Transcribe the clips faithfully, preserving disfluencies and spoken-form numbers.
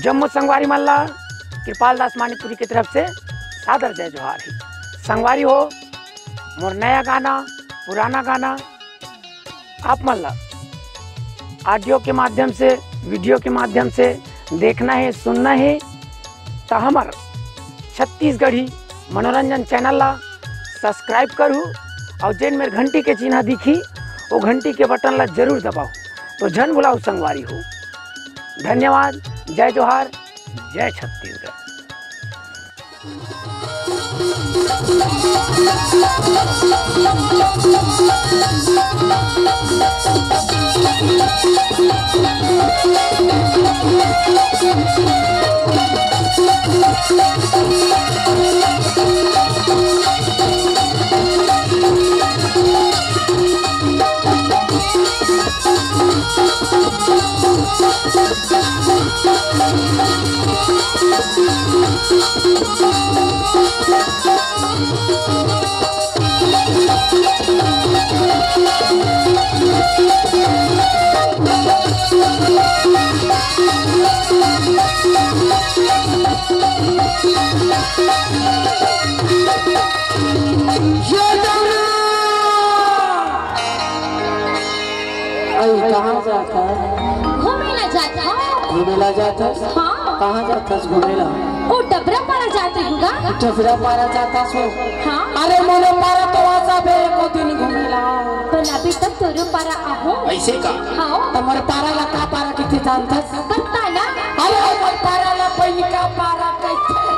जम्मो संगवारी मन ला कृपाल दास मानिकपुरी के तरफ से सादर जय जोहार हे। संगवारी हो, मोर नया गाना, पुराना गाना, आप मन ला audio के माध्यम से, video के माध्यम से देखना हे, सुनना हे, त हमर छत्तीसगढ़ी मनोरंजन channel ला subscribe करहू अउ जेन मेर घंटी के चिन्हा दिखी, वो घंटी के button ला जरूर दबाओ। तो झन भुलाओ संगवारी हो। धन्यवाद, जय जोहार, जय छत्तीसगढ़। अरे, कहाँ जात हस? घूमे ला जात हस। घूमे ला जात हस? हाँ। कहाँ जात हस घूमे ला? ओ डबरा पारा जात हस गा। डबरा पारा जात हस वो? हाँ। अरे, मोरो पारा तो आसा बे, एको दिन घूमे ला। पर अभी तक तोरो पारा आहो। अइसे का? हाँ। त मोर पारा ला का पारा कहिथे जानत हस? पता ना। अरे, हमर पारा ला पइनका पारा कहिथे।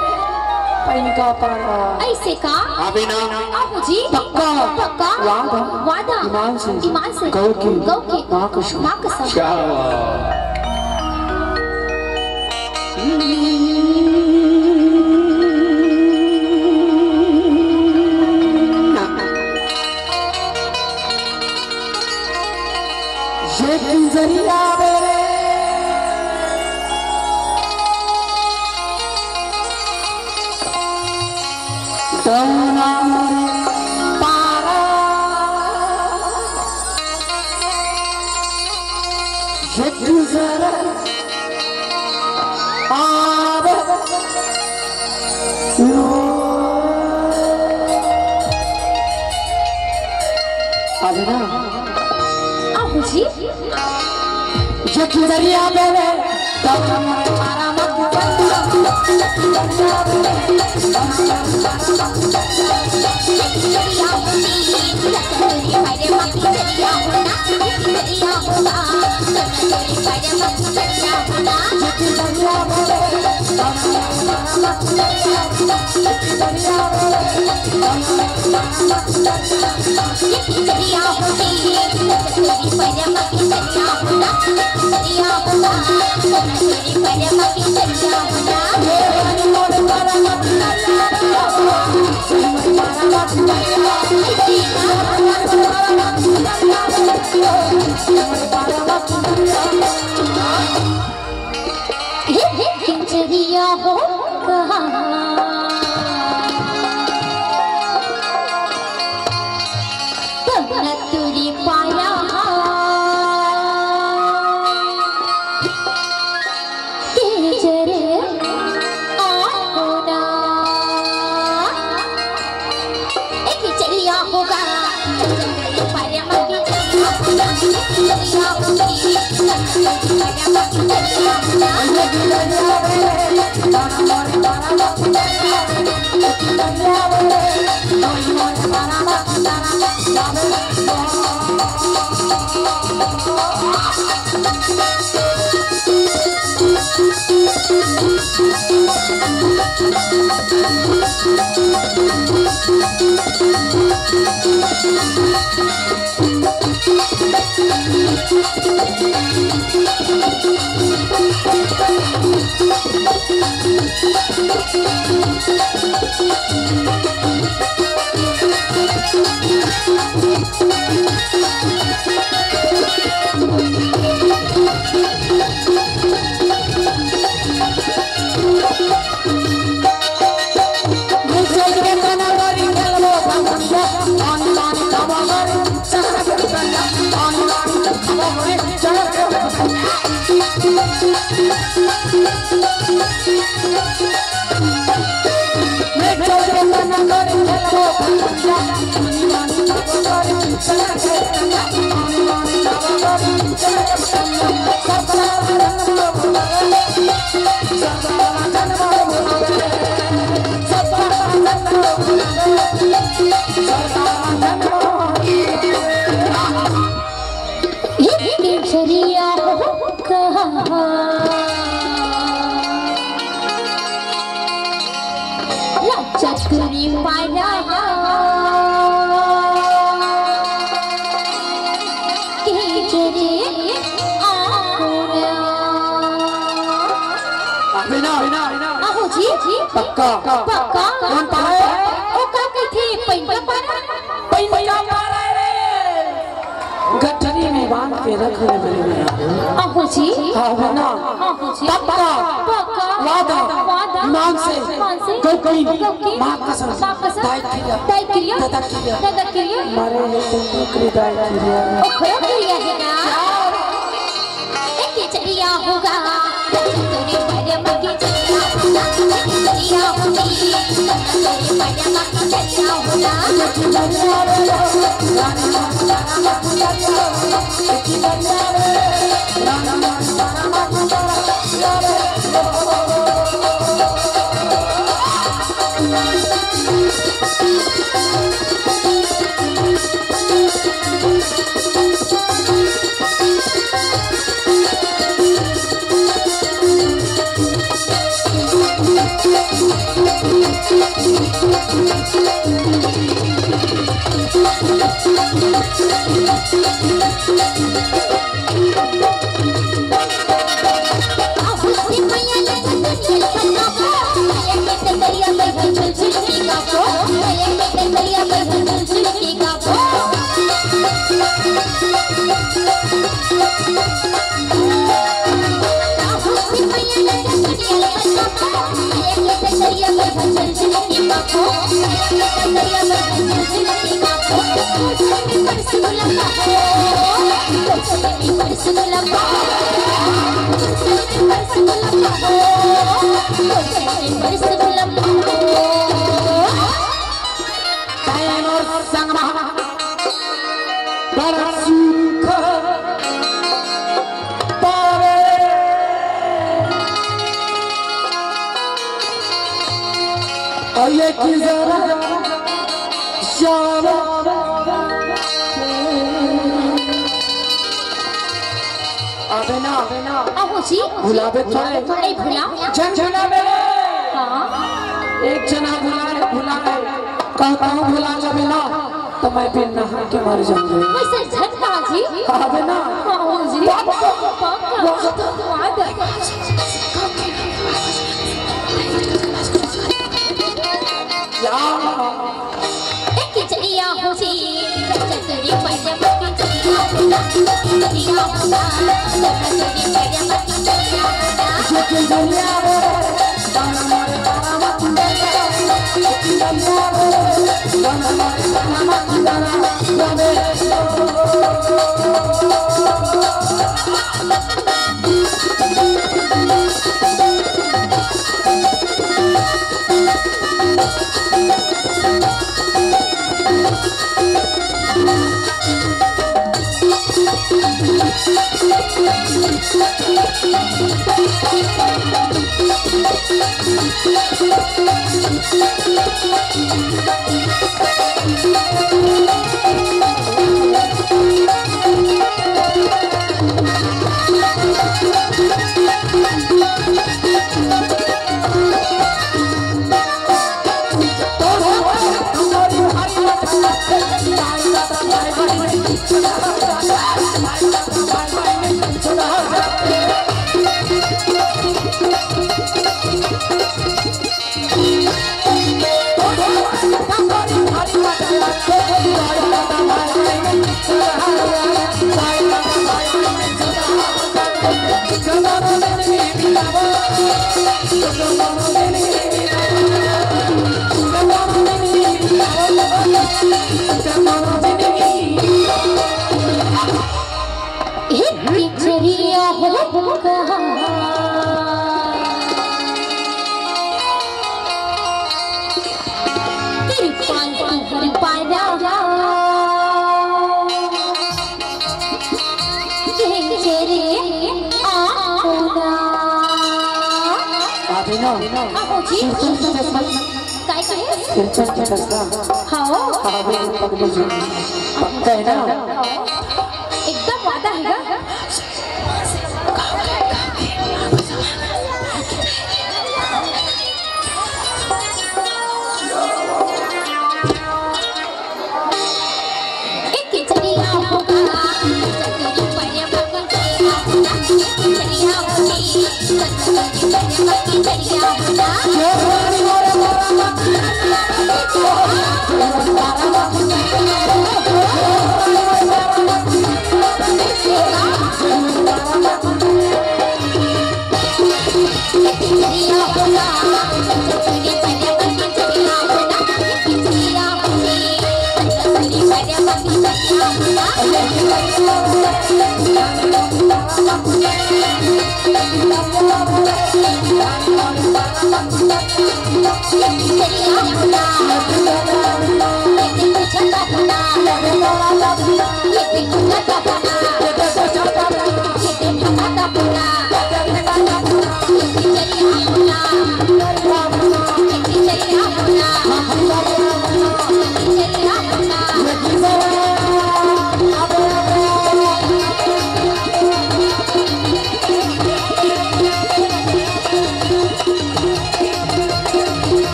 पइनका पारा। अइसे का? अबे ना। आबू जी। पक्का। पक्का। वादा। वादा। ईमान से। ईमान से। गौ की। गौ की। माँ कसम। माँ कसम। क्या बात। ये गुजरिया मेरे दौना मेरे पारा, ये गुजर आवे। अभी ना। आबू जी। ये गुजरिया मेरे दौना मेरे पारा मत हे, हे, किंजरिया हो कहाँ? कनक तुरी पाया हा। के जरे आहो ना। एक चलिया होगा। ये केसरिया हो कहा। चक्री पाया केसरी आंगुरा। अबे ना, अबे ना, अबे ना। आहो जी, जी। पक्का। पक्का। कौन पारा है? ओ का कहिथे? पइनका पारा? पइनका पारा रे। गठरी में बांध के रख ले मेरे में। आहो जी। हाँ, है ना? आहो जी। पक्का। पक्का। वादा। वादा। मान से। मान से। गौ की। गौ की। माँ कसम। माँ कसम। दाई किरिया। दाई किरिया। दादा किरिया। दादा किरिया। मारे ये तो नौकरी दाई किरिया। ओ, खरो किरिया है ना? ए, केसरिया होगा। तेरे बड़े मगे चलिया होगा। केसरिया होगी। तेरे बड़े मगे चलिया होगा। तैं मोर संग मा बड़ा सुख पावे। अउ ये कि जरा श्याम। अबे ना, अबे ना। आहो जी। भुलाबे थोड़े। नहीं भुला। झन भुलाबे। हाँ। एक जना भुलाए, भुलाए। कहता हूँ भुला जाबे ना, तो मैं फिर नहा के मर जाऊंगी। वैसे झन कहा जी? अबे ना। आहो जी। पक्का। पक्का। वादा। वादा। या। ए, केसरिया हो जी, चक्री पाया, केसरिया हो ना, केसरिया हो ना, केसरिया हो ना, केसरिया हो ना। हाँ भौजी। सिरपुर के चश्मा। काय कहे? सिरपुर के चश्मा। हाँ। हाँ, बिल्कुल पकड़ी जी। पक्का है ना? एकदम वादा है ना?